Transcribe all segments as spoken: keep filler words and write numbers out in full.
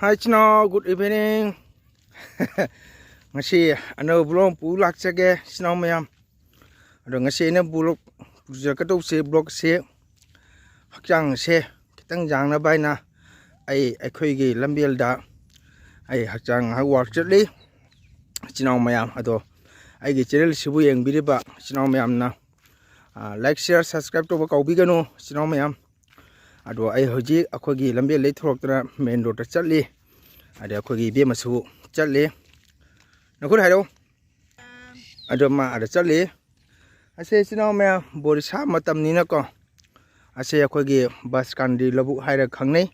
Hi, ꯏꯆꯤꯟ ꯏꯅꯥꯎ, good evening. ꯉꯁꯤ ꯑꯅꯧꯕ vlog ꯄꯨ ꯂꯥꯛꯆꯒꯦ, ꯏꯆꯤꯟ ꯏꯅꯥꯎ ꯃꯌꯥꯝ꯫ ꯑꯗꯣ ꯉꯁꯤ ꯑꯩꯅ vlog ꯄꯨꯖꯔꯛꯀꯗꯧꯁꯦ, vlogꯁꯦ ꯍꯛꯆꯥꯡꯁꯦ ꯈꯤꯇꯪ ꯌꯥꯡꯅꯕ ꯍꯥꯏꯅ ꯑꯩ ꯑꯩꯈꯣꯏꯒꯤ ꯂꯝꯕꯦꯜꯗ ꯑꯩ ꯍꯛꯆꯥꯡ ꯉꯥꯏꯍꯥꯛ walk ꯆꯠꯂꯤ, ꯏꯆꯤꯟ ꯏꯅꯥꯎ ꯃꯌꯥꯝ꯫ ꯑꯗꯣ ꯑꯩꯒꯤ channelꯁꯤꯕꯨ ꯌꯦꯡꯕꯤꯔꯤꯕ ꯏꯆꯤꯟ ꯏꯅꯥꯎ ꯃꯌꯥꯝꯅ, ꯑ, like, share, subscribe ꯇꯧꯕ ꯀꯥꯎꯕꯤꯒꯅꯨ, ꯏꯆꯤꯟ ꯏꯅꯥꯎ ꯃꯌꯥꯝ꯫ ꯑꯗꯣ ꯑꯩ ꯍꯧꯖꯤꯛ ꯑꯩꯈꯣꯏꯒꯤ ꯂꯝꯕꯦꯜꯗꯩ ꯊꯣꯛꯂꯛꯇꯅ main roadꯇ ꯆꯠꯂꯤ꯫ ꯑꯗꯩ ꯑꯩꯈꯣꯏꯒꯤ ꯏꯕꯦꯝꯃꯁꯨ ꯆꯠꯂꯤ꯫ ꯅꯈꯨꯠ ꯍꯥꯏꯔꯛꯑꯣ꯫ ꯑꯗꯣ ꯃꯥ ꯑꯥꯗ ꯆꯠꯂꯤ꯫ ꯑꯁꯦ ꯏꯆꯤꯟ ꯏꯅꯥꯎ ꯃꯌꯥꯝ, ꯕꯣꯔꯤꯁꯥ ꯃꯇꯝꯅꯤꯅꯀꯣ, ꯑꯁꯦ ꯑꯩꯈꯣꯏꯒꯤ ꯕꯁꯀꯥꯟꯗꯤ ꯂꯧꯕꯨꯛ ꯍꯥꯏꯔ ꯈꯪꯅꯩ꯫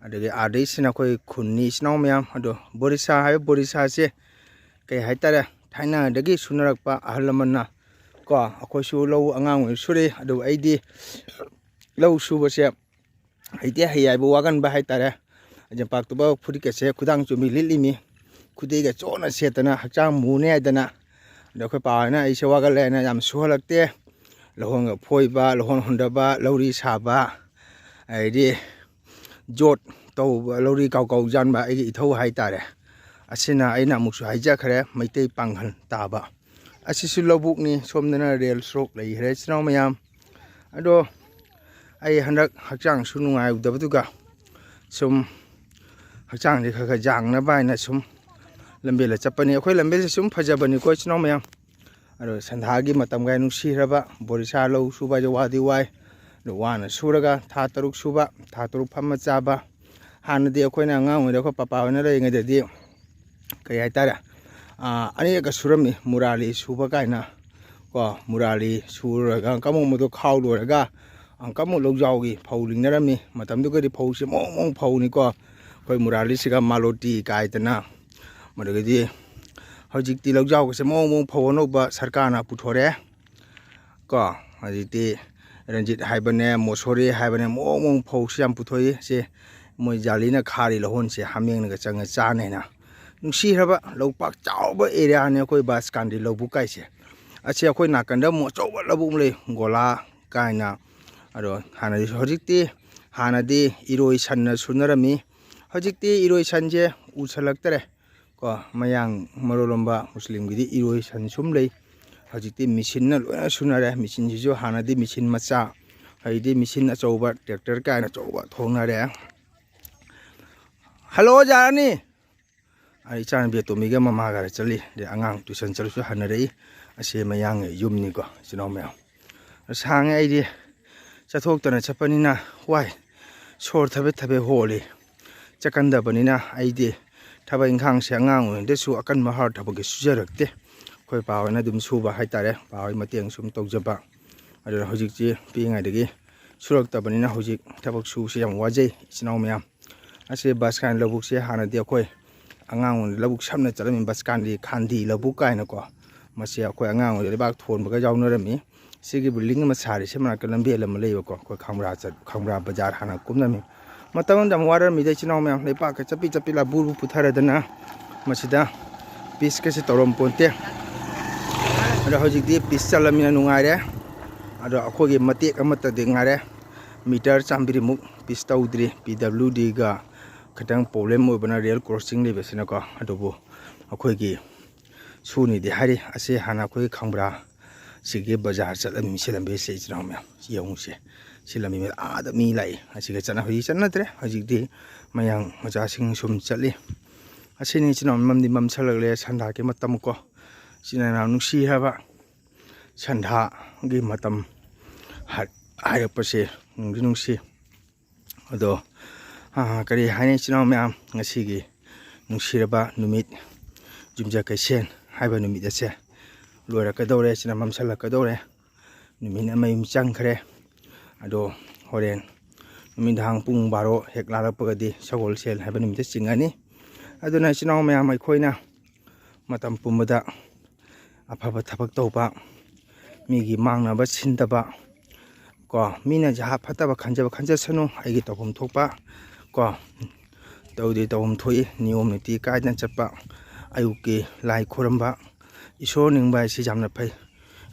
ꯑꯗꯒꯤ ꯑꯥꯗꯩꯁꯤꯅ ꯑꯩꯈꯣꯏ ꯈꯨꯟꯅꯤ ꯏꯆꯤꯟ ꯏꯅꯥꯎ ꯃꯌꯥꯝ꯫ ꯑꯗꯣ ꯕꯣꯔꯤꯁꯥ ꯍꯥꯏꯕ ꯕꯣꯔꯤꯁꯥꯁꯦ ꯀꯩ ꯍꯥꯏꯇꯥꯔꯦ, ꯊꯥꯏꯅꯗꯒꯤ ꯁꯨꯅꯔꯛꯄ ꯑꯍꯜ ꯂꯃꯟꯅ ꯀꯣ, ꯑꯩꯈꯣꯏꯁꯨ ꯂꯧ ꯑꯉꯥꯡ ꯑꯣꯏꯅ ꯁꯨꯔꯛꯏ꯫ ꯑꯗꯨꯕꯨ ꯑꯩꯗꯤ ꯂꯧ ꯁꯨꯕꯁꯦ ꯍꯩꯇꯦ, ꯍꯩ ꯍꯥꯏꯕ ꯋꯥꯒꯟꯕ ꯍꯥꯏꯇꯥꯔꯦ꯫ ꯌꯦꯝꯄꯥꯛꯇꯨꯕ ꯐꯨꯔꯤꯠꯀꯁꯦ ꯈꯨꯗꯥꯡ ꯆꯨꯝꯕꯤ ꯂꯤꯠꯂꯤꯃꯤ꯫ ꯈꯨꯗꯩꯒ ꯆꯣꯠꯅ ꯁꯦꯠꯇꯅ ꯍꯛꯆꯥꯡ ꯃꯨꯅꯤ ꯍꯥꯏꯗꯅ꯫ ꯑꯗꯣ ꯑꯩꯈꯣꯏ ꯄꯥ ꯍꯣꯏꯅ ꯑꯩꯁꯦ ꯋꯥꯒꯜꯂꯦ ꯍꯥꯏꯅ ꯌꯥꯝ ꯁꯨꯍꯜꯂꯛꯇꯦ꯫ ꯂꯧꯍꯣꯟꯒ ꯐꯣꯏꯕ, ꯂꯧꯍꯣꯟ ꯍꯨꯟꯗꯕ, ꯂꯧꯔꯤ ꯁꯥꯕ, ꯑꯗꯩꯗꯤ ꯖꯣꯠ ꯇꯧꯕ, ꯂꯧꯔꯤ ꯀꯥꯎ ꯀꯥꯎ ꯌꯥꯟꯕ ꯑꯩꯒꯤ ꯏꯊꯧ ꯍꯥꯏꯇꯥꯔꯦ꯫ ꯑꯁꯤꯅ ꯑꯩꯅ ꯑꯃꯨꯛꯁꯨ ꯍꯥꯏꯖꯈ꯭ꯔꯦ, ꯃꯩꯇꯩ ꯄꯥꯡꯒꯜ ꯇꯥꯕ꯫ ꯑꯁꯤꯁꯨ ꯂꯧꯕꯨꯛꯅꯤ, ꯁꯣꯝꯗꯅ ꯔꯦꯜ ꯁꯣꯔꯣꯛ ꯂꯩꯈ꯭ꯔꯦ, ꯏꯆꯤꯟ ꯏꯅꯥꯎ ꯃꯌꯥꯝ꯫ ꯑꯗꯣ ꯑꯩ ꯍꯟꯗꯛ ꯍꯛꯆꯥꯡꯁꯨ ꯅꯨꯡꯉꯥꯏꯔꯨꯗꯕꯗꯨꯒ ꯁꯨꯝ ꯍꯛꯆꯥꯡꯁꯦ ꯈꯔ ꯈꯔ ꯌꯥꯡꯅꯕ ꯍꯥꯏꯅ ꯁꯨꯝ ꯂꯝꯕꯦꯜꯗ ꯆꯠꯄꯅꯤ꯫ ꯑꯩꯈꯣꯏ ꯂꯝꯕꯦꯜꯁꯦ ꯁꯨꯝ ꯐꯖꯕꯅꯤꯀꯣ, ꯏꯆꯤꯟ ꯏꯅꯥꯎ ꯃꯌꯥꯝ꯫ ꯑꯗꯣ ꯁꯟꯗꯥꯒꯤ ꯃꯇꯝꯒꯥꯏ ꯅꯨꯡꯁꯤꯈ꯭ꯔꯕ ꯕꯣꯔꯤꯁꯥ ꯂꯧ ꯁꯨꯕ ꯍꯥꯏꯁꯦ ꯋꯥꯗꯤ ꯋꯥꯏ꯫ ꯑꯗꯣ ꯋꯥꯅ ꯁꯨꯔꯒ ꯊꯥ ꯇꯔꯨꯛ ꯁꯨꯕ, ꯊꯥ ꯇꯔꯨꯛ ꯐꯝꯃ ꯆꯥꯕ꯫ ꯍꯥꯟꯅꯗꯤ ꯑꯩꯈꯣꯏꯅ ꯑꯉꯥꯡ ꯑꯣꯏꯔꯤꯉꯩꯗ ꯑꯩꯈꯣꯏ ꯄꯄꯥ ꯍꯣꯏꯅ ꯂꯩꯔꯤꯉꯩꯗꯗꯤ ꯀꯩ ꯍꯥꯏꯇꯥꯔꯦ, ꯑꯥ, ꯑꯅꯤꯔꯛꯀ ꯁꯨꯔꯝꯃꯤ, ꯃꯨꯔꯥꯂꯤ ꯁꯨꯕ ꯀꯥꯏꯅ ꯀꯣ꯫ ꯃꯨꯔꯥꯂꯤ ꯁꯨꯔꯒ ꯑꯪꯀ ꯑꯃꯨꯛ ꯃꯗꯨ ꯈꯥꯎ ꯂꯣꯏꯔꯒ ꯑꯪꯀ ꯑꯃꯨꯛ ꯂꯧꯖꯥꯎꯒꯤ ꯐꯧ ꯂꯤꯡꯅꯔꯝꯃꯤ꯫ ꯃꯇꯝꯗꯨꯒꯗꯤ ꯐꯧꯁꯦ ꯃꯑꯣꯡ ꯃꯑꯣꯡ ꯐꯧꯅꯤꯀꯣ꯫ ꯑꯩꯈꯣꯏ ꯃꯨꯔꯥꯂꯤꯁꯤꯒ ꯃꯥꯂꯣꯇꯤ ꯀꯥꯏꯗꯅ꯫ ꯃꯗꯨꯗꯒꯤꯗꯤ ꯍꯧꯖꯤꯛꯇꯤ ꯂꯧꯖꯥꯎꯒꯁꯦ ꯃꯑꯣꯡ ꯃꯑꯣꯡ ꯐꯧ ꯑꯅꯧꯕ ꯁꯔꯀꯥꯔꯅ ꯄꯨꯊꯣꯔꯛꯑꯦ ꯀꯣ꯫ ꯍꯧꯖꯤꯛꯇꯤ ꯔꯟꯖꯤꯠ ꯍꯥꯏꯕꯅꯦ, ꯃꯣꯁꯣꯔꯤ ꯍꯥꯏꯕꯅꯦ, ꯃꯑꯣꯡ ꯃꯑꯣꯡ ꯐꯧꯁꯤ ꯌꯥꯝ ꯄꯨꯊꯣꯛꯏ꯫ ꯁꯦ ꯃꯣꯏ ꯖꯥꯂꯤꯅ ꯈꯥꯔꯤ ꯂꯧꯍꯣꯟꯁꯦ ꯍꯥꯃꯦꯡꯅꯒ ꯆꯪꯉ ꯆꯥꯅꯦꯅ꯫ ꯅꯨꯡꯁꯤꯈ꯭ꯔꯕ ꯂꯧꯄꯥꯛ ꯆꯥꯎꯕ areaꯅꯤ ꯑꯩꯈꯣꯏ ꯕꯥꯁꯀꯥꯟꯗꯤ ꯂꯧꯕꯨꯛ ꯀꯥꯏꯁꯦ꯫ ꯑꯁꯤ ꯑꯩꯈꯣꯏ ꯅꯥꯀꯟꯗ ꯑꯃꯨꯛ ꯑꯆꯧꯕ ꯂꯧꯕꯨꯛ ꯑꯃ ꯂꯩ, ꯒꯣꯂꯥ ꯀꯥꯏꯅ꯫ ꯑꯗꯣ ꯍꯥꯟꯅꯗꯤ, ꯍꯧꯖꯤꯛꯇꯤ, ꯍꯥꯟꯅꯗꯤ ꯏꯔꯣꯏ ꯁꯟꯅ ꯁꯨꯅꯔꯝꯃꯤ꯫ ꯍꯧꯖꯤꯛꯇꯤ ꯏꯔꯣꯏ ꯁꯟꯁꯦ ꯎꯁꯜꯂꯛꯇꯔꯦ ꯀꯣ꯫ ꯃꯌꯥꯡ ꯃꯔꯣꯜꯂꯣꯝꯕ ꯃꯨꯁꯂꯤꯝꯒꯤꯗꯤ ꯏꯔꯣꯏ ꯁꯟ ꯁꯨꯝ ꯂꯩ꯫ ꯍꯧꯖꯤꯛꯇꯤ ꯃꯦꯆꯤꯟꯅ ꯂꯣꯏꯅ ꯁꯨꯅꯔꯦ꯫ ꯃꯦꯆꯤꯟꯁꯤꯁꯨ ꯍꯥꯟꯅꯗꯤ ꯃꯦꯆꯤꯟ ꯃꯆꯥ, ꯍꯧꯖꯤꯛꯇꯤ ꯃꯦꯆꯤꯟ ꯑꯆꯧꯕ, ꯇ꯭ꯔꯦꯛꯇꯔ ꯀꯥꯏꯅ ꯑꯆꯧꯕ ꯊꯣꯛꯅꯔꯦ꯫ ꯍꯜꯂꯣ, ꯌꯥꯔꯅꯤ꯫ ꯑꯩ ꯏꯆꯥꯅꯨꯄꯤ ꯑꯇꯣꯝꯕꯤꯒ ꯃꯃꯥꯒꯔ ꯆꯠꯂꯤ꯫ ꯑꯗꯩ ꯑꯉꯥꯡ ꯇꯨꯏꯁꯟ ꯆꯠꯂꯁꯨ ꯍꯟꯅꯔꯛꯏ꯫ ꯑꯁꯤ ꯃꯌꯥꯡꯒꯤ ꯌꯨꯝꯅꯤꯀꯣ, ꯏꯆꯤꯟ ꯏꯅꯥꯎ ꯃꯌꯥꯝ꯫ ꯁꯥꯡꯉꯦ, ꯑꯩꯗꯤ ꯆꯠꯊꯣꯛꯇꯅ ꯆꯠꯄꯅꯤꯅ ꯋꯥꯏ꯫ ꯁꯣꯔ ꯊꯕꯦꯠ ꯊꯕꯦꯠ ꯍꯣꯜꯂꯤ꯫ ꯆꯠꯀꯟꯗꯕꯅꯤꯅ ꯑꯩꯗꯤ ꯊꯕꯛ ꯏꯪꯈꯥꯡꯁꯦ ꯑꯉꯥꯡ ꯑꯣꯏꯔꯤꯉꯩꯗꯁꯨ ꯑꯀꯟꯕ ꯍꯥꯔ ꯊꯕꯛꯇꯤ ꯁꯨꯖꯔꯛꯇꯦ꯫ ꯑꯩꯈꯣꯏ ꯄꯥ ꯍꯣꯏꯅ ꯑꯗꯨꯝ ꯁꯨꯕ ꯍꯥꯏꯇꯥꯔꯦ, ꯄꯥ ꯍꯣꯏ ꯃꯇꯦꯡ ꯁꯨꯝ ꯇꯧꯖꯕ꯫ ꯑꯗꯨꯅ ꯍꯧꯖꯤꯛꯇꯤ ꯄꯤꯛꯏꯉꯩꯗꯒꯤ ꯁꯨꯔꯛꯇꯕꯅꯤꯅ ꯍꯧꯖꯤꯛ ꯊꯕꯛ ꯁꯨꯕꯁꯦ ꯌꯥꯝ ꯋꯥꯖꯩ, ꯏꯆꯤꯟ ꯏꯅꯥꯎ ꯃꯌꯥꯝ꯫ ꯑꯁꯤ ꯕꯁꯀꯥꯟ ꯂꯧꯕꯨꯛꯁꯦ ꯍꯥꯟꯅꯗꯤ ꯑꯩꯈꯣꯏ ꯑꯉꯥꯡ ꯑꯣꯏꯅ ꯂꯧꯕꯨꯛ ꯁꯝꯅ ꯆꯠꯂꯝꯃꯤ꯫ ꯕꯁꯀꯥꯟꯗꯤ ꯈꯥꯟꯗꯤ ꯂꯧꯕꯨꯛ ꯀꯥꯏꯅꯀꯣ, ꯃꯁꯤ ꯑꯩꯈꯣꯏ ꯑꯉꯥꯡ ꯑꯣꯏꯅ ꯂꯩꯕꯥꯛ ꯊꯣꯟꯕꯒ ꯌꯥꯎꯅꯔꯝꯃꯤ꯫ ꯁꯤꯒꯤ ꯕꯤꯜꯗꯤꯡ ꯑꯃ ꯁꯥꯔꯤꯁꯦ ꯃꯅꯥꯛꯇ ꯂꯝꯕꯦꯜ ꯑꯃ ꯂꯩꯕꯀꯣ, ꯑꯩꯈꯣꯏ ꯈꯥꯡꯕ꯭ꯔꯥ ꯆꯠ-, ꯈꯥꯡꯕ꯭ꯔꯥ ꯕꯖꯥꯔ ꯍꯥꯟꯅ ꯀꯨꯝꯂꯝꯃꯤ꯫ ꯃꯇꯝ ꯑꯃꯗ ꯌꯥꯝ ꯋꯥꯔꯝꯃꯤꯗ ꯏꯆꯤꯟ ꯏꯅꯥꯎ ꯃꯌꯥꯝ, ꯂꯩꯄꯥꯛꯀ ꯆꯄꯤ ꯆꯄꯤ ꯂꯥ ꯕꯨꯔ ꯕꯨꯔ ꯄꯨꯊꯔꯗꯅ ꯃꯁꯤꯗ ꯄꯤꯁꯀꯁꯦ ꯇꯧꯔꯝ ꯄꯣꯟꯇꯦ꯫ ꯑꯗꯣ ꯍꯧꯖꯤꯛꯇꯤ ꯄꯤꯁ ꯆꯠꯂꯝꯅꯤꯅ ꯅꯨꯡꯉꯥꯏꯔꯦ꯫ ꯑꯗꯣ ꯑꯩꯈꯣꯏꯒꯤ ꯃꯇꯦꯛ ꯑꯃꯠꯇꯗꯤ ꯉꯥꯏꯔꯦ, ꯃꯤꯇꯔ ꯆꯥꯝꯃꯔꯤꯃꯨꯛ ꯄꯤꯁ ꯇꯧꯗ꯭ꯔꯤ꯫ ꯄꯤ ꯗꯕ꯭ꯂꯤꯎ ꯗꯤꯒ ꯈꯤꯇꯪ ꯄ꯭ꯔꯣꯕ꯭ꯂꯦꯝ ꯑꯣꯏꯕꯅ, ꯔꯦꯜ ꯀ꯭ꯔꯣꯁꯤꯡ ꯂꯩꯕꯁꯤꯅꯀꯣ꯫ ꯑꯗꯨꯕꯨ ꯑꯩꯈꯣꯏꯒꯤ ꯁꯨꯅꯤꯗꯤ ꯍꯥꯏꯔꯤ꯫ ꯑꯁꯤ ꯍꯥꯟꯅ ꯑꯩꯈꯣꯏꯒꯤ ꯈꯥꯡꯕ꯭ꯔꯥ ꯁꯤꯒꯤ ꯕꯖꯥꯔ ꯆꯠꯂꯝꯃꯤ, ꯁꯤ ꯂꯝꯕꯤꯁꯦ ꯏꯆꯤꯟ ꯏꯅꯥꯎ ꯃꯌꯥꯝ ꯌꯦꯡꯉꯨꯁꯦ꯫ ꯁꯤ ꯂꯝꯕꯤ ꯃꯌꯥꯝ ꯑꯥꯗ ꯃꯤ ꯂꯥꯛꯏ꯫ ꯑꯁꯤꯒ ꯆꯠꯅ-, ꯍꯧꯖꯤꯛ ꯆꯠꯅꯗ꯭ꯔꯦ꯫ ꯍꯧꯖꯤꯛꯇꯤ ꯃꯌꯥꯡ ꯃꯆꯥꯁꯤꯡ ꯁꯨꯝ ꯆꯠꯂꯤ꯫ ꯑꯁꯤꯅꯤ ꯏꯆꯤꯟ ꯏꯅꯥꯎ, ꯃꯝꯗꯤ ꯃꯝꯁꯜꯂꯛꯂꯦ, ꯁꯟꯗꯥꯒꯤ ꯃꯇꯝ ꯀꯣ꯫ ꯏꯆꯤꯟ ꯏꯅꯥꯎ ꯅꯨꯡꯁꯤ ꯍꯥꯏꯕ, ꯁꯟꯗꯥꯒꯤ ꯃꯇꯝ ꯍꯥꯏ-, ꯍꯥꯏꯔꯛꯄꯁꯦ ꯅꯨꯡꯗꯤ ꯅꯨꯡꯁꯤ꯫ ꯑꯗꯣ, ꯑꯥ, ꯀꯔꯤ ꯍꯥꯏꯅꯤ, ꯏꯆꯤꯟ ꯏꯅꯥꯎ ꯃꯌꯥꯝ, ꯉꯁꯤꯒꯤ ꯅꯨꯡꯁꯤꯔꯕ ꯅꯨꯃꯤꯠ, ꯌꯨꯝꯖ ꯀꯩꯁꯦꯟ ꯍꯥꯏꯕ ꯅꯨꯃꯤꯠ ꯑꯁꯦ ꯂꯣꯏꯔꯛꯀꯗꯧꯔꯦ, ꯁꯤꯅ ꯃꯝꯁꯜꯂꯛꯀꯗꯧꯔꯦ꯫ ꯅꯨꯃꯤꯠ ꯑꯃ ꯃꯌꯨꯝ ꯆꯪꯈ꯭ꯔꯦ꯫ ꯑꯗꯣ ꯍꯣꯔꯦꯟ ꯅꯨꯃꯤꯗꯥꯡ ꯄꯨꯡ ꯕꯥꯔꯣ ꯍꯦꯛ ꯂꯥꯜꯂꯛꯄꯒꯗꯤ ꯁꯒꯣꯜꯁꯦꯜ ꯍꯥꯏꯕ ꯅꯨꯃꯤꯠꯇ ꯆꯤꯡꯉꯅꯤ꯫ ꯑꯗꯨꯅ ꯏꯆꯤꯟ ꯏꯅꯥꯎ ꯃꯌꯥꯝ, ꯑꯩꯈꯣꯏꯅ ꯃꯇꯝ ꯄꯨꯝꯕꯗ ꯑꯐꯕ ꯊꯕꯛ ꯇꯧꯕ, ꯃꯤꯒꯤ ꯃꯥꯡꯅꯕ ꯁꯤꯟꯗꯕ ꯀꯣ, ꯃꯤꯅ ꯖꯍꯥ ꯐꯠꯇꯕ ꯈꯟꯖꯕ ꯈꯟꯖꯁꯅꯨ, ꯑꯩꯒꯤ ꯇꯧꯐꯝ ꯊꯣꯛꯄ ꯀꯣ, ꯇꯧꯗꯤ ꯇꯧꯐꯝ ꯊꯣꯛꯏ꯫ ꯅꯤꯌꯣꯝ ꯅꯤꯇꯤ ꯀꯥꯏꯗꯅ ꯆꯠꯄ, ꯑꯌꯨꯛꯀꯤ ꯂꯥꯏ ꯈꯨꯔꯝꯕ, ꯏꯁꯣꯔ ꯅꯤꯡꯕ ꯍꯥꯏꯁꯤ ꯌꯥꯝꯅ ꯐꯩ꯫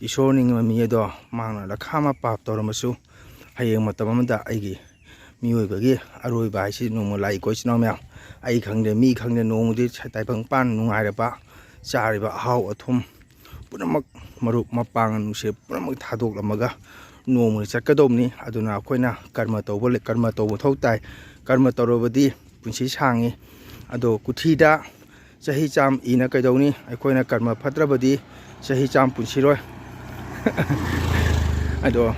ꯏꯁꯣꯔ ꯅꯤꯡꯕ ꯃꯤ ꯑꯗꯣ ꯃꯥꯅ ꯂꯈꯥ ꯑꯃ ꯄꯥꯞ ꯇꯧꯔꯝꯃꯁꯨ, ꯍꯌꯦꯡ ꯃꯇꯝ ꯑꯃꯗ ꯑꯩꯒꯤ ꯃꯤꯑꯣꯏꯕꯒꯤ ꯑꯔꯣꯏꯕ ꯍꯥꯏꯁꯤ ꯅꯣꯡꯃ ꯂꯥꯛꯏꯀꯣ, ꯏꯆꯤꯟ ꯏꯅꯥꯎ ꯃꯌꯥꯝ꯫ ꯑꯩ ꯈꯪꯗꯦ, ꯃꯤ ꯈꯪꯗꯦ, ꯅꯣꯡꯃꯗꯤ ꯁ-, ꯇꯥꯏꯕꯪ ꯄꯥꯟ ꯅꯨꯡꯉꯥꯏꯔꯕ, ꯆꯥꯔꯤꯕ ꯑꯍꯥꯎ ꯑꯊꯨꯝ ꯄꯨꯝꯅꯃꯛ, ꯃꯔꯨꯞ ꯃꯄꯥꯡ ꯅꯨꯡꯁꯤꯕ ꯄꯨꯝꯅꯃꯛ ꯊꯥꯗꯣꯛꯂꯝꯃꯒ ꯅꯣꯡꯃ ꯆꯠꯀꯗꯧꯕꯅꯤ꯫ ꯑꯗꯨꯅ ꯑꯩꯈꯣꯏꯅ ꯀꯔꯃ ꯇꯧꯕ ꯂꯩ-, ꯀꯔꯃ ꯇꯧꯕ ꯃꯊꯧ ꯇꯥꯏ꯫ ꯀꯔꯃ ꯇꯧꯔꯕꯗꯤ ꯄꯨꯟꯁꯤ ꯁꯥꯡꯉꯤ꯫ ꯑꯗꯣ ꯀꯨꯊꯤꯗ ꯆꯍꯤ ꯆꯥꯝ ꯏꯅ ꯀꯩꯗꯧꯅꯤ? ꯑꯩꯈꯣꯏꯅ ꯀꯔꯃ ꯐꯠꯇ꯭ꯔꯕꯗꯤ ꯆꯍꯤ ꯆꯥꯝ ꯄꯨꯟꯁꯤꯔꯣꯏ꯫ ꯑꯗꯣ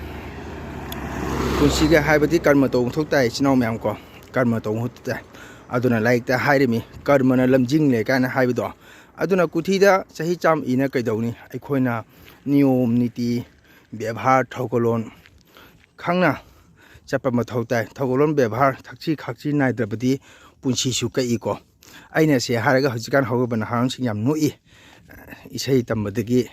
ꯄꯨꯟꯁꯤꯒꯦ ꯍꯥꯏꯕꯗꯤ ꯀꯔꯃ ꯇꯧꯕ ꯃꯊꯧ ꯇꯥꯏ, ꯏꯆꯤꯟ ꯏꯅꯥꯎ ꯃꯌꯥꯝ ꯀꯣ꯫ ꯀꯔꯃ ꯇꯧꯕ ꯃꯊꯧ ꯇꯥꯏ꯫ ꯑꯗꯨꯅ ꯂꯥꯏꯔꯤꯛꯇ ꯍꯥꯏꯔꯤꯃꯤ, "ꯀꯔꯃꯅ ꯂꯝꯖꯤꯡꯂꯦ" ꯀꯥꯏꯅ ꯍꯥꯏꯕꯗꯣ꯫ ꯑꯗꯨꯅ ꯀꯨꯊꯤꯗ ꯆꯍꯤ ꯆꯥꯝ ꯏꯅ ꯀꯩꯗꯧꯅꯤ? ꯑꯩꯈꯣꯏꯅ ꯅꯤꯌꯣꯝ ꯅꯤꯇꯤ, ꯕꯦꯕꯥꯔ, ꯊꯧꯒꯜꯂꯣꯟ ꯈꯪꯅ ꯆꯠꯄ ꯃꯊꯧ ꯇꯥꯏ꯫ ꯊꯧꯒꯜꯂꯣꯟ ꯕꯦꯕꯥꯔ ꯊꯛꯁꯤ ꯈꯥꯛꯁꯤ ꯅꯥꯏꯗ꯭ꯔꯕꯗꯤ ꯄꯨꯟꯁꯤꯁꯨ ꯀꯛꯏꯀꯣ꯫ ꯑꯩꯅ ꯁꯤ ꯍꯥꯏꯔꯒ ꯍꯧꯖꯤꯛꯀꯥꯟ ꯍꯧꯒꯠꯂꯛꯄ ꯅꯍꯥꯔꯣꯜꯁꯤꯡ ꯌꯥꯝ ꯅꯣꯛꯏ, ꯏꯁꯩ ꯇꯝꯕꯗꯒꯤ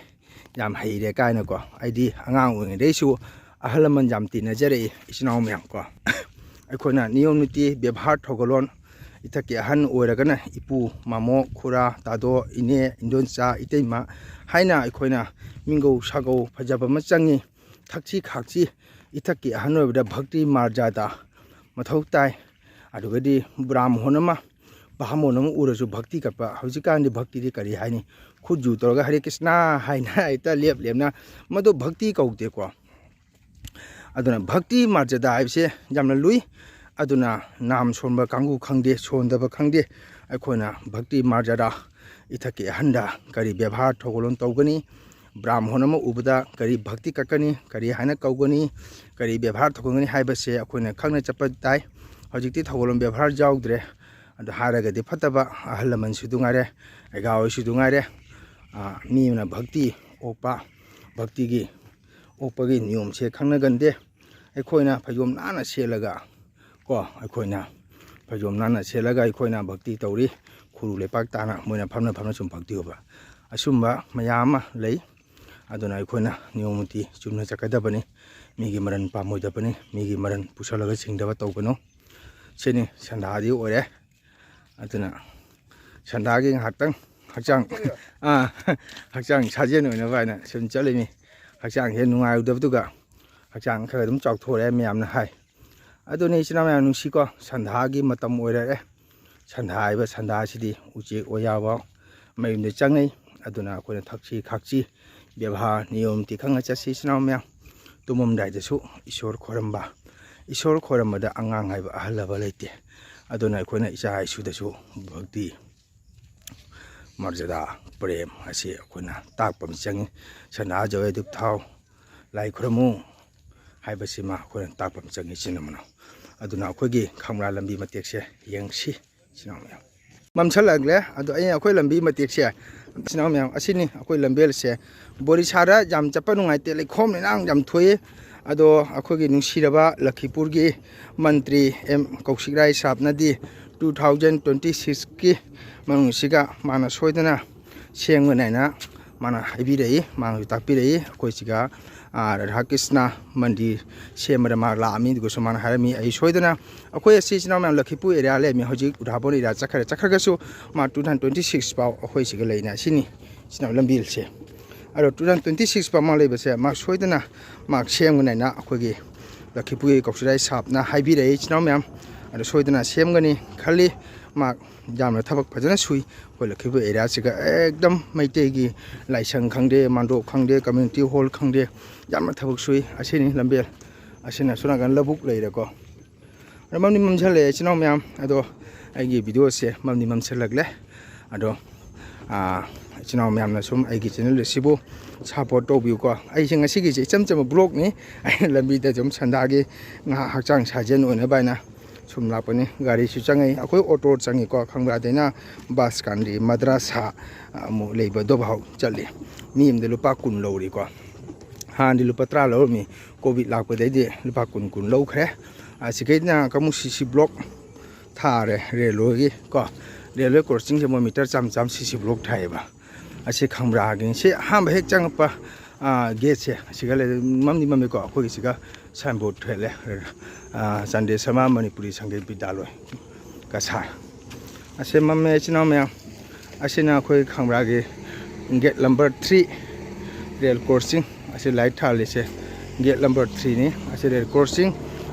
ꯌꯥꯝ ꯍꯩꯔꯦ ꯀꯥꯏꯅꯀꯣ꯫ ꯑꯩꯗꯤ ꯑꯉꯥꯡ ꯑꯣꯏꯔꯤꯉꯩꯗꯩꯁꯨ ꯑꯍꯜ ꯂꯃꯟ ꯌꯥꯝ ꯇꯤꯟꯅꯖꯔꯛꯏ, ꯏꯆꯤꯟ ꯏꯅꯥꯎ ꯃꯌꯥꯝ ꯀꯣ꯫ ꯑꯩꯈꯣꯏꯅ ꯅꯤꯌꯣꯝ ꯅꯤꯇꯤ, ꯕꯦꯕꯥꯔ, ꯊꯧꯒꯜꯂꯣꯟ, ꯏꯊꯛꯀꯤ ꯑꯍꯟ ꯑꯣꯏꯔꯒꯅ ꯏꯄꯨ, ꯃꯃꯣ, ꯈꯨꯔꯥ, ꯇꯥꯗꯣ, ꯏꯅꯦ, ꯏꯟꯗꯣꯟꯆꯥ, ꯏꯇꯩꯃ ꯍꯥꯏꯅ ꯑꯩꯈꯣꯏꯅ ꯃꯤꯡꯒꯧ ꯁꯥꯒꯧ ꯐꯖꯕ ꯑꯃ ꯆꯪꯉꯤ꯫ ꯊꯛꯁꯤ ꯈꯥꯛꯁꯤ, ꯏꯊꯛꯀꯤ ꯑꯍꯟ ꯑꯣꯏꯕꯗ ꯚꯛꯇꯤ ꯃꯥꯔꯖꯥꯗꯥ ꯃꯊꯧ ꯇꯥꯏ꯫ ꯑꯗꯨꯒꯗꯤ ꯕ꯭ꯔꯥꯝꯍꯣꯟ ꯑꯃ, ꯕꯥꯃꯣꯟ ꯑꯃ ꯎꯔꯁꯨ ꯚꯛꯇꯤ ꯀꯠꯄ꯫ ꯍꯧꯖꯤꯛꯀꯥꯟꯗꯤ ꯚꯛꯇꯤꯗꯤ ꯀꯔꯤ ꯍꯥꯏꯅꯤ? ꯈꯨꯠ ꯖꯨ ꯇꯧꯔꯒ "ꯍꯔꯦ ꯀ꯭ꯔꯤꯁꯅ" ꯍꯥꯏꯅ ꯍꯦꯛꯇ ꯂꯦꯞ ꯂꯦꯞꯅ, ꯃꯗꯨ ꯚꯛꯇꯤ ꯀꯧꯗꯦꯀꯣ꯫ ꯑꯗꯨꯅ ꯚꯛꯇꯤ ꯃꯥꯔꯖꯥꯗꯥ ꯍꯥꯏꯕꯁꯦ ꯌꯥꯝꯅ ꯂꯨꯏ꯫ ꯑꯗꯨꯅ ꯅꯥꯝ ꯁꯣꯟꯕ ꯀꯥꯡꯕꯨ ꯈꯪꯗꯦ, ꯁꯣꯟꯗꯕ ꯈꯪꯗꯦ, ꯑꯩꯈꯣꯏꯅ ꯚꯛꯇꯤ ꯃꯥꯔꯖꯥꯗꯥ, ꯏꯊꯛꯀꯤ ꯑꯍꯟꯗ ꯀꯔꯤ ꯕꯦꯕꯥꯔ ꯊꯧꯒꯜꯂꯣꯟ ꯇꯧꯒꯅꯤ, ꯕ꯭ꯔꯥꯝꯍꯣꯟ ꯑꯃ ꯎꯕꯗ ꯀꯔꯤ ꯚꯛꯇꯤ ꯀꯠꯀꯅꯤ, ꯀꯔꯤ ꯍꯥꯏꯅ ꯀꯧꯒꯅꯤ, ꯀꯔꯤ ꯕꯦꯕꯥꯔ ꯊꯧꯒꯟꯒꯅꯤ ꯍꯥꯏꯕꯁꯦ ꯑꯩꯈꯣꯏꯅ ꯈꯪꯅ ꯆꯠꯄ ꯇꯥꯏ꯫ ꯍꯧꯖꯤꯛꯇꯤ ꯊꯧꯒꯜꯂꯣꯟ ꯕꯦꯕꯥꯔ ꯌꯥꯎꯗ꯭ꯔꯦ꯫ ꯑꯗꯨ ꯍꯥꯏꯔꯒꯗꯤ ꯐꯠꯇꯕ, ꯑꯍꯜ ꯂꯃꯟꯁꯨ ꯑꯗꯨ ꯉꯥꯏꯔꯦ, ꯑꯩꯒꯥ ꯍꯣꯏꯁꯨ ꯑꯗꯨ ꯉꯥꯏꯔꯦ, ꯑ, ꯃꯤ ꯑꯃꯅ ꯚꯛꯇꯤ ꯑꯣꯛꯄ, ꯚꯛꯇꯤꯒꯤ ꯑꯣꯛꯄꯒꯤ ꯅꯤꯌꯣꯝꯁꯦ ꯈꯪꯅꯒꯟꯗꯦ꯫ ꯑꯩꯈꯣꯏꯅ ꯐꯩꯖꯣꯝ ꯅꯥꯟꯅ ꯁꯦꯠꯂꯒ ꯀꯣ, ꯑꯩꯈꯣꯏꯅ ꯐꯩꯖꯣꯝ ꯅꯥꯟꯅ ꯁꯦꯠꯂꯒ ꯑꯩꯈꯣꯏꯅ ꯚꯛꯇꯤ ꯇꯧꯔꯤ꯫ ꯈꯨꯔꯨ ꯂꯩꯄꯥꯛ ꯇꯥꯅ ꯃꯣꯏꯅ ꯐꯝꯅ ꯐꯝꯅ ꯁꯨꯝ ꯚꯛꯇꯤ ꯇꯧꯕ, ꯑꯁꯨꯝꯕ ꯃꯌꯥꯝ ꯑꯃ ꯂꯩ꯫ ꯑꯗꯨꯅ ꯑꯩꯈꯣꯏꯅ ꯅꯤꯌꯣꯝ ꯅꯤꯇꯤ ꯆꯨꯝꯅ ꯆꯠꯀꯗꯕꯅꯤ꯫ ꯃꯤꯒꯤ ꯃꯔꯟ ꯄꯥꯝꯃꯣꯏꯗꯕꯅꯤ꯫ ꯃꯤꯒꯤ ꯃꯔꯟ ꯄꯨꯁꯜꯂꯒ ꯆꯤꯡꯗꯕ ꯇꯧꯒꯅꯨ꯫ ꯁꯤꯅꯤ ꯁꯟꯗꯥꯗꯤ ꯑꯣꯏꯔꯦ꯫ ꯑꯗꯨꯅ ꯁꯟꯗꯥꯒꯤ ꯉꯥꯏꯍꯥꯛꯇꯪ ꯍꯛꯆꯥꯡ, ꯑꯥ, ꯍꯛꯆꯥꯡ ꯁꯥꯖꯦꯜ ꯑꯣꯏꯅꯕ ꯍꯥꯏꯅ ꯁꯨꯝ ꯆꯠꯂꯤꯃꯤ꯫ ꯍꯛꯆꯥꯡꯁꯦ ꯅꯨꯡꯉꯥꯏꯔꯨꯗꯕꯗꯨꯒ ꯍꯛꯆꯥꯡ ꯈꯔ ꯑꯗꯨꯝ ꯆꯥꯎꯊꯣꯔꯛꯑꯦ ꯃꯌꯥꯝꯅ ꯍꯥꯏ꯫ ꯑꯗꯨꯅꯤ ꯏꯆꯤꯟ ꯏꯅꯥꯎ ꯃꯌꯥꯝ ꯅꯨꯡꯁꯤꯀꯣ, ꯁꯟꯗꯥꯒꯤ ꯃꯇꯝ ꯑꯣꯏꯔꯛꯑꯦ꯫ ꯁꯟꯗꯥ ꯍꯥꯏꯕ ꯁꯟꯗꯥꯁꯤꯗꯤ ꯎꯆꯦꯛ ꯋꯥꯌꯥꯕ ꯃꯌꯨꯝꯗ ꯆꯪꯅꯩ꯫ ꯑꯗꯨꯅ ꯑꯩꯈꯣꯏꯅ ꯊꯛꯁꯤ ꯈꯥꯛꯁꯤ, ꯕꯦꯕꯥꯔ ꯅꯤꯌꯣꯝ ꯇꯤ ꯈꯪꯅ ꯆꯠꯁꯤ ꯏꯆꯤꯟ ꯏꯅꯥꯎ ꯃꯌꯥꯝ꯫ ꯇꯨꯝꯃꯝꯗꯥꯏꯗꯁꯨ ꯏꯁꯣꯔ ꯈꯣꯏꯔꯝꯕ, ꯏꯁꯣꯔ ꯈꯣꯏꯔꯝꯕꯗ ꯑꯉꯥꯡ ꯍꯥꯏꯕ ꯑꯍꯜ ꯍꯥꯏꯕ ꯂꯩꯇꯦ꯫ ꯑꯗꯨꯅ ꯑꯩꯈꯣꯏꯅ ꯏꯆꯥ ꯏꯁꯨꯗꯁꯨ ꯚꯛꯇꯤ ꯃꯔꯖꯗꯥ, ꯄ꯭ꯔꯦꯝ ꯑꯁꯤ ꯑꯩꯈꯣꯏꯅ ꯇꯥꯛꯄ ꯑꯃ ꯆꯪꯉꯤ꯫ ꯁꯅꯥ ꯖꯋꯦ ꯙꯨꯞ ꯊꯥꯎ, ꯂꯥꯏ ꯈꯨꯔꯨꯝꯃꯨ ꯍꯥꯏꯕꯁꯤꯃ ꯑꯩꯈꯣꯏꯅ ꯇꯥꯛꯄ ꯑꯃ ꯆꯪꯉꯤ ꯏꯆꯤꯟ ꯏꯅꯥꯎ꯫ ꯑꯗꯨꯅ ꯑꯩꯈꯣꯏꯒꯤ ꯈꯪꯕ꯭ꯔꯥ ꯂꯝꯕꯤ ꯃꯇꯦꯛꯁꯦ ꯌꯦꯡꯁꯤ ꯏꯆꯤꯟ ꯏꯅꯥꯎ ꯃꯌꯥꯝ꯫ ꯃꯝꯁꯜꯂꯛꯂꯦ꯫ ꯑꯗꯣ ꯑꯩ ꯑꯩꯈꯣꯏ ꯂꯝꯕꯤ ꯃꯇꯦꯛꯁꯦ ꯏꯆꯤꯟ ꯏꯅꯥꯎ ꯃꯌꯥꯝ, ꯑꯁꯤꯅꯤ ꯑꯩꯈꯣꯏ ꯂꯝꯕꯦꯜꯁꯦ꯫ ꯕꯣꯔꯤꯁꯥꯗ ꯌꯥꯝ ꯆꯠꯄ ꯅꯨꯡꯉꯥꯏꯇꯦ, ꯂꯩꯈꯣꯝ ꯂꯩꯅꯥꯡ ꯌꯥꯝ ꯊꯣꯛꯏ꯫ ꯑꯗꯣ ꯑꯩꯈꯣꯏꯒꯤ ꯅꯨꯡꯁꯤꯔꯕ ꯂꯈꯤꯄꯨꯔꯒꯤ ꯃꯟꯇ꯭ꯔꯤ ꯑꯦꯝ ꯀꯧꯁꯤꯛ ꯔꯥꯏ ꯁꯥꯕꯅꯗꯤ ꯇꯨ ꯊꯥꯎꯖꯟ ꯇ꯭ꯋꯦꯟꯇꯤ ꯁꯤꯛꯁꯀꯤ ꯃꯅꯨꯡꯁꯤꯒ ꯃꯥꯅ ꯁꯣꯏꯗꯅ ꯁꯦꯝꯒꯅꯤ ꯍꯥꯏꯅ ꯃꯥꯅ ꯍꯥꯏꯕꯤꯔꯛꯏ, ꯃꯥꯅꯁꯨ ꯇꯥꯛꯄꯤꯔꯛꯏ꯫ ꯑꯩꯈꯣꯏ ꯁꯤꯒ, ꯑꯥ, ꯔꯥꯙꯥ ꯀ꯭ꯔꯤꯁꯅ ꯃꯟꯗꯤꯔ ꯁꯦꯝꯕꯗ ꯃꯥ ꯂꯥꯛꯑꯝꯃꯤ, ꯑꯗꯨꯒꯁꯨ ꯃꯥꯅ ꯍꯥꯏꯔꯝꯃꯤ, ꯑꯩ ꯁꯣꯏꯗꯅ, ꯑꯩꯈꯣꯏ ꯑꯁꯤ ꯏꯆꯤꯟ ꯏꯅꯥꯎ ꯃꯌꯥꯝ ꯂꯈꯤꯄꯨꯔ ꯑꯦꯔꯤꯌꯥ ꯂꯩꯔꯝꯃꯤ, ꯍꯧꯖꯤꯛ ꯎꯙꯥꯕꯣꯟ ꯑꯦꯔꯤꯌꯥ ꯆꯠꯈ꯭ꯔꯦ꯫ ꯆꯠꯈ꯭ꯔꯒꯁꯨ ꯃꯥ ꯇꯨ ꯊꯥꯎꯖꯟ ꯇ꯭ꯋꯦꯟꯇꯤ ꯁꯤꯛꯁ ꯐꯥꯎ ꯑꯩꯈꯣꯏ ꯁꯤꯒ ꯂꯩꯅ ꯁꯤꯅꯤ ꯏꯆꯤꯟ ꯏꯅꯥꯎ ꯂꯝꯕꯤꯁꯦ꯫ ꯑꯗꯣ ꯇꯨ ꯊꯥꯎꯖꯟ ꯇ꯭ꯋꯦꯟꯇꯤ ꯁꯤꯛꯁ ꯐꯥꯎ ꯃꯥ ꯂꯩꯕꯁꯦ ꯃꯥ ꯁꯣꯏꯗꯅ ꯃꯥ ꯁꯦꯝꯒꯅꯤ ꯍꯥꯏꯅ ꯑꯩꯈꯣꯏꯒꯤ ꯂꯈꯤꯄꯨꯔꯒꯤ ꯀꯧꯁꯤꯛ ꯔꯥꯏ ꯁꯥꯕꯅ ꯍꯥꯏꯕꯤꯔꯛꯏ ꯏꯆꯤꯟ ꯏꯅꯥꯎ ꯃꯌꯥꯝ꯫ ꯑꯗꯣ ꯁꯣꯏꯗꯅ ꯁꯦꯝꯒꯅꯤ ꯈꯜꯂꯤ꯫ ꯃꯥ ꯌꯥꯝꯅ ꯊꯕꯛ ꯐꯖꯅ ꯁꯨꯏ꯫ ꯑꯩꯈꯣꯏ ꯂꯈꯤꯄꯨꯔ ꯑꯦꯔꯤꯌꯥꯁꯤꯒ ꯑꯦꯛꯗꯝ ꯃꯩꯇꯩꯒꯤ ꯂꯥꯏꯁꯪ ꯈꯪꯗꯦ, ꯃꯥꯟꯗꯣꯞ ꯈꯪꯗꯦ, ꯀꯝꯃ꯭ꯌꯨꯅꯤꯇꯤ ꯍꯣꯜ ꯈꯪꯗꯦ, ꯌꯥꯝꯅ ꯊꯕꯛ ꯁꯨꯏ꯫ ꯑꯁꯤꯅꯤ ꯂꯝꯕꯦꯜ꯫ ꯑꯁꯤꯅ ꯑꯁꯣꯝ ꯅꯥꯀꯟ ꯂꯧꯕꯨꯛ ꯂꯩꯔꯦꯀꯣ꯫ ꯑꯗꯣ ꯃꯝꯗꯤ ꯃꯝꯁꯜꯂꯛꯑꯦ ꯏꯆꯤꯟ ꯏꯅꯥꯎ ꯃꯌꯥꯝ꯫ ꯑꯗꯣ ꯑꯩꯒꯤ ꯚꯤꯗꯤꯑꯣꯁꯦ ꯃꯝꯗꯤ ꯃꯝꯁꯜꯂꯛꯂꯦ꯫ ꯑꯗꯣ, ꯑꯥ, ꯏꯆꯤꯟ ꯏꯅꯥꯎ ꯃꯌꯥꯝꯅ ꯁꯨꯝ ꯑꯩꯒꯤ ꯆꯦꯅꯦꯜ ꯑꯁꯤꯕꯨ ꯁꯞꯄꯣꯔꯠ ꯇꯧꯕꯤꯌꯨꯀꯣ꯫ ꯑꯩꯁꯦ ꯉꯁꯤꯒꯤꯁꯦ ꯏꯆꯝ ꯆꯝꯕ ꯕ꯭ꯂꯣꯛꯅꯤ꯫ ꯑꯩꯅ ꯂꯝꯕꯤꯗ ꯁꯨꯝ ꯁꯟꯗꯥꯒꯤ ꯉꯥꯏꯍꯥꯛ ꯍꯛꯆꯥꯡ ꯁꯥꯖꯦꯜ ꯑꯣꯏꯅꯕ ꯍꯥꯏꯅ ꯁꯨꯝ ꯂꯥꯛꯄꯅꯤ꯫ ꯒꯥꯔꯤꯁꯨ ꯆꯪꯉꯛꯏ, ꯑꯩꯈꯣꯏ ꯑꯣꯇꯣ ꯆꯪꯉꯤꯀꯣ, ꯈꯪꯕ꯭ꯔꯥ? ꯑꯗꯩꯅ ꯕꯁ ꯀꯥꯟꯗꯤ ꯃꯗ꯭ꯔꯥꯁꯥ ꯑꯃꯨꯛ ꯂꯩꯕ ꯗꯣꯕꯥꯎ ꯆꯠꯂꯤ꯫ ꯃꯤ ꯑꯃꯗ ꯂꯨꯄꯥ ꯀꯨꯟ ꯂꯧꯔꯤꯀꯣ꯫ ꯍꯥꯟꯅꯗꯤ ꯂꯨꯄꯥ ꯇꯔꯥ ꯂꯧꯔꯝꯃꯤ, ꯀꯣꯚꯤꯗ ꯂꯥꯛꯄꯗꯩꯗꯤ ꯂꯨꯄꯥ ꯀꯨꯟ ꯀꯨꯟ ꯂꯧꯈ꯭ꯔꯦ꯫ ꯑꯁꯤꯈꯩꯅ ꯀꯃꯨ ꯁꯤ ꯁꯤ ꯕ꯭ꯂꯣꯛ ꯊꯥꯔꯦ ꯔꯦꯜꯋꯦꯒꯤ ꯀꯣ꯫ ꯔꯦꯜꯋꯦ ꯀ꯭ꯔꯣꯁꯤꯡꯁꯦ ꯃꯣꯏ ꯃꯤꯇꯔ ꯆꯥꯝ ꯆꯥꯝ ꯁꯤ ꯁꯤ ꯕ꯭ꯂꯣꯛ ꯊꯥꯏꯌꯦꯕ꯫ ꯑꯁꯤ ꯈꯪꯕ꯭ꯔꯥꯒꯤꯅꯤ꯫ ꯁꯤ ꯑꯍꯥꯟꯕ ꯍꯦꯛ ꯆꯪꯉꯛꯄ, ꯑꯥ, ꯒꯦꯠꯁꯦ ꯑꯁꯤꯒ ꯂꯩ-, ꯃꯝꯗꯤ ꯃꯝꯃꯤꯀꯣ꯫ ꯑꯩꯈꯣꯏꯒꯤ ꯁꯤꯒ ꯁꯥꯏꯟꯕꯣꯔꯗ ꯊꯦꯠꯂꯦ, ꯑꯥ, ꯆꯥꯟꯗꯦ ꯁꯃꯥ ꯃꯅꯤꯄꯨꯔꯤ ꯁꯪꯒꯤꯠ ꯕꯤꯗ꯭ꯌꯥꯂꯣꯏ ꯀꯁꯥꯔ꯫ ꯑꯁꯤ ꯃꯝꯃꯦ ꯏꯆꯤꯟ ꯏꯅꯥꯎ ꯃꯌꯥꯝ꯫ ꯑꯁꯤꯅ ꯑꯩꯈꯣꯏ ꯈꯪꯕ꯭ꯔꯥꯒꯤ gate number three rail crossing. ꯑꯁꯤ ꯂꯥꯏꯠ ꯊꯥꯜꯂꯤꯁꯦ ꯒꯦꯠ ꯅꯝꯕꯔ ꯊ꯭ꯔꯤꯅꯤ꯫ ꯑꯁꯤ ꯔꯦꯜ ꯀ꯭ꯔꯣꯁꯤꯡ꯫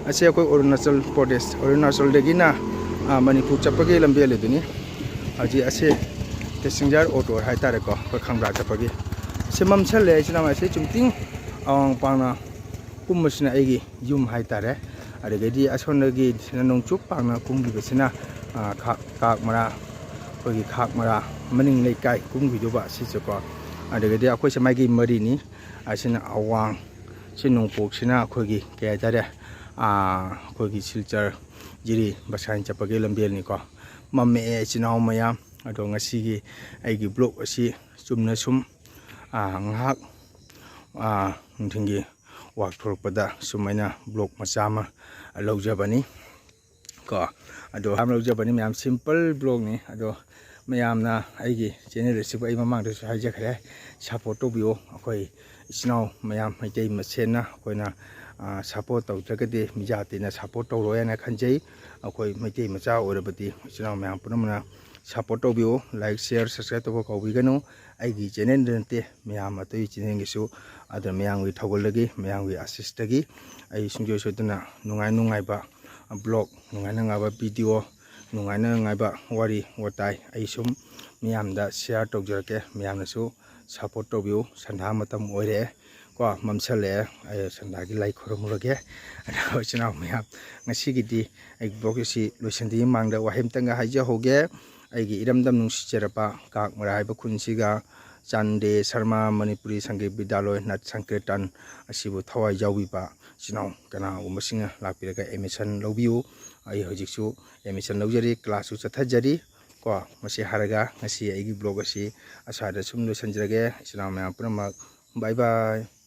ꯑꯁꯤ ꯑꯩꯈꯣꯏ ꯑꯔꯨꯅꯥꯆꯜ ꯄ꯭ꯔꯗꯦꯁ, ꯑꯔꯨꯅꯥꯆꯜꯗꯒꯤꯅ, ꯑ, ꯃꯅꯤꯄꯨꯔ ꯆꯠꯄꯒꯤ ꯂꯝꯕꯦꯜ ꯑꯗꯨꯅꯤ꯫ ꯍꯧꯖꯤꯛ ꯑꯁꯤ passenger auto ꯍꯥꯏꯇꯥꯔꯦꯀꯣ, ꯑꯩꯈꯣꯏ ꯈꯪꯕ꯭ꯔꯥ ꯆꯠꯄꯒꯤ꯫ ꯑꯁꯤ ꯃꯝꯁꯜꯂꯦ, ꯏꯆꯤꯟ ꯏꯅꯥꯎ, ꯑꯁꯤ ꯆꯨꯝꯇꯤꯡ ꯑꯋꯥꯡ ꯄꯥꯡꯅ ꯀꯨꯝꯕꯁꯤꯅ ꯑꯩꯒꯤ ꯌꯨꯝ ꯍꯥꯏꯇꯥꯔꯦ꯫ ꯑꯗꯒꯤꯗꯤ ꯑꯁꯣꯝꯗꯒꯤ ꯁꯤꯅ ꯅꯣꯡꯆꯨꯞ ꯄꯥꯡꯅ ꯀꯨꯝꯈꯤꯕꯁꯤꯅ, ꯑ, ꯈꯥ-, ꯀꯥꯛ ꯃꯔꯥ, ꯑꯩꯈꯣꯏꯒꯤ ꯈꯥꯛ ꯃꯔꯥ ꯃꯅꯤꯡ ꯂꯩꯀꯥꯏ ꯀꯨꯝꯈꯤꯗꯧꯕ ꯑꯁꯤꯁꯦꯀꯣ꯫ ꯑꯗꯒꯤꯗꯤ ꯑꯩꯈꯣꯏꯁꯦ ꯃꯥꯏꯀꯩ ꯃꯔꯤꯅꯤ꯫ ꯑꯁꯤꯅ ꯑꯋꯥꯡ, ꯁꯤ ꯅꯣꯡꯄꯣꯛꯁꯤꯅ ꯑꯩꯈꯣꯏꯒꯤ ꯀꯩ ꯍꯥꯏꯇꯥꯔꯦ, ꯑꯥ, ꯑꯩꯈꯣꯏꯒꯤ ꯁꯤꯜꯆꯔ ꯖꯤꯔꯤ ꯕꯁꯥꯏꯟ ꯆꯠꯄꯒꯤ ꯂꯝꯕꯦꯜꯅꯤꯀꯣ꯫ ꯃꯝꯃꯛꯑꯦ ꯏꯆꯤꯟ ꯏꯅꯥꯎ ꯃꯌꯥꯝ꯫ ꯑꯗꯣ ꯉꯁꯤꯒꯤ ꯑꯩꯒꯤ vlog ꯑꯁꯤ ꯆꯨꯝꯅ ꯁꯨꯝ, ꯑꯥ, ꯉꯥꯏꯍꯥꯛ, ꯑꯥ, ꯅꯨꯡꯊꯤꯜꯒꯤ walk ꯊꯣꯛꯂꯛꯄꯗ ꯁꯨꯝ ꯑꯩꯅ vlog ꯃꯆꯥ ꯑꯃ ꯂꯧꯖꯕꯅꯤ ꯀꯣ꯫ ꯑꯗꯣ ꯌꯥꯝ ꯂꯧꯖꯕꯅꯤ ꯃꯌꯥꯝ, simple vlogꯅꯤ꯫ ꯑꯗꯣ ꯃꯌꯥꯝꯅ ꯑꯩꯒꯤ channel ꯑꯁꯤꯕꯨ ꯑꯩ ꯃꯃꯥꯡꯗꯁꯨ ꯍꯥꯏꯖꯈ꯭ꯔꯦ, support ꯇꯧꯕꯤꯌꯣ꯫ ꯑꯩꯈꯣꯏ ꯏꯆꯤꯟ ꯏꯅꯥꯎ ꯃꯌꯥꯝ ꯃꯩꯇꯩ ꯃꯁꯦꯟꯅ ꯑꯩꯈꯣꯏꯅ, ꯑ, support ꯇꯧꯗ꯭ꯔꯒꯗꯤ ꯃꯤ ꯖꯥꯇꯤꯅ support ꯇꯧꯔꯣꯏ ꯍꯥꯏꯅ ꯈꯟꯖꯩ꯫ ꯑꯩꯈꯣꯏ ꯃꯩꯇꯩ ꯃꯆꯥ ꯑꯣꯏꯔꯕꯗꯤ ꯏꯆꯤꯟ ꯏꯅꯥꯎ ꯃꯌꯥꯝ ꯄꯨꯝꯅꯃꯛꯅ support ꯇꯧꯕꯤꯌꯨ꯫ Like, share, subscribe ꯇꯧꯕ ꯀꯥꯎꯕꯤꯒꯅꯨ꯫ ꯑꯩꯒꯤ channelꯗ ꯅꯠꯇꯦ, ꯃꯌꯥꯝ ꯑꯇꯩ channelꯒꯤꯁꯨ꯫ ꯑꯗꯨꯅ ꯃꯌꯥꯝꯒꯤ ꯊꯧꯒꯜꯗꯒꯤ, ꯃꯌꯥꯝꯒꯤ ꯑꯥꯁꯤꯁꯇꯒꯤ ꯑꯩ ꯁꯨꯡꯁꯣꯏ ꯁꯣꯏꯗꯅ ꯅꯨꯡꯉꯥꯏ ꯅꯨꯡꯉꯥꯏꯕ vlog, ꯅꯨꯡꯉꯥꯏ ꯅꯨꯡꯉꯥꯏꯕ video, ꯅꯨꯡꯉꯥꯏ ꯅꯨꯡꯉꯥꯏꯕ ꯋꯥꯔꯤ ꯋꯥꯇꯥꯏ ꯑꯩ ꯁꯨꯝ ꯃꯤꯌꯥꯝꯗ share ꯇꯧꯖꯔꯛꯀꯦ꯫ ꯃꯤꯌꯥꯝꯅꯁꯨ support ꯇꯧꯕꯤꯌꯨ꯫ ꯁꯟꯗꯥ ꯃꯇꯝ ꯑꯣꯏꯔꯛꯑꯦ ꯀꯣ, ꯃꯝꯁꯜꯂꯛꯑꯦ꯫ ꯑꯩ ꯁꯟꯗꯥꯒꯤ ꯂꯥꯏ ꯈꯨꯔꯨꯝꯃꯨꯔꯒꯦ꯫ ꯑꯗꯣ ꯏꯆꯤꯟ ꯏꯅꯥꯎ ꯃꯌꯥꯝ, ꯉꯁꯤꯒꯤꯗꯤ ꯑꯩꯒꯤ vlog ꯑꯁꯤ ꯂꯣꯏꯁꯤꯟꯗ꯭ꯔꯤꯉꯩ ꯃꯃꯥꯡꯗ ꯋꯥꯍꯩ ꯑꯃꯇꯪꯒ ꯍꯥꯏꯖꯍꯧꯒꯦ꯫ ꯑꯩꯒꯤ ꯏꯔꯝꯗꯝ ꯅꯨꯡꯁꯤꯖꯔꯕ ꯀꯥꯛ ꯃꯔꯥ ꯍꯥꯏꯕ ꯈꯨꯟꯁꯤꯒ ꯆꯥꯟꯗꯦ ꯁꯔꯃ ꯃꯅꯤꯄꯨꯔꯤ ꯁꯪꯒꯤꯠ ꯕꯤꯗ꯭ꯌꯥꯂꯣꯏ ꯅꯥꯠ ꯁꯪꯀꯤꯔꯇꯟ ꯑꯁꯤꯕꯨ ꯊꯋꯥꯏ ꯌꯥꯎꯕꯤꯕ ꯏꯆꯤꯟ ꯏꯅꯥꯎ ꯀꯅꯥꯒꯨꯝꯕꯁꯤꯡꯅ ꯂꯥꯛꯄꯤꯔꯒ admission ꯂꯧꯕꯤꯌꯨ꯫ ꯑꯩ ꯍꯧꯖꯤꯛꯁꯨ admission ꯂꯧꯖꯔꯤ, classꯁꯨ ꯆꯠꯊꯖꯔꯤ ꯀꯣ꯫ ꯃꯁꯤ ꯍꯥꯏꯔꯒ ꯉꯁꯤ ꯑꯩꯒꯤ vlog ꯑꯁꯤ ꯑꯁ꯭ꯋꯥꯏꯗ ꯁꯨꯝ ꯂꯣꯏꯁꯤꯟꯖꯔꯒꯦ꯫ ꯏꯆꯤꯟ ꯏꯅꯥꯎ ꯃꯌꯥꯝ ꯄꯨꯝꯅꯃꯛ, bye bye꯫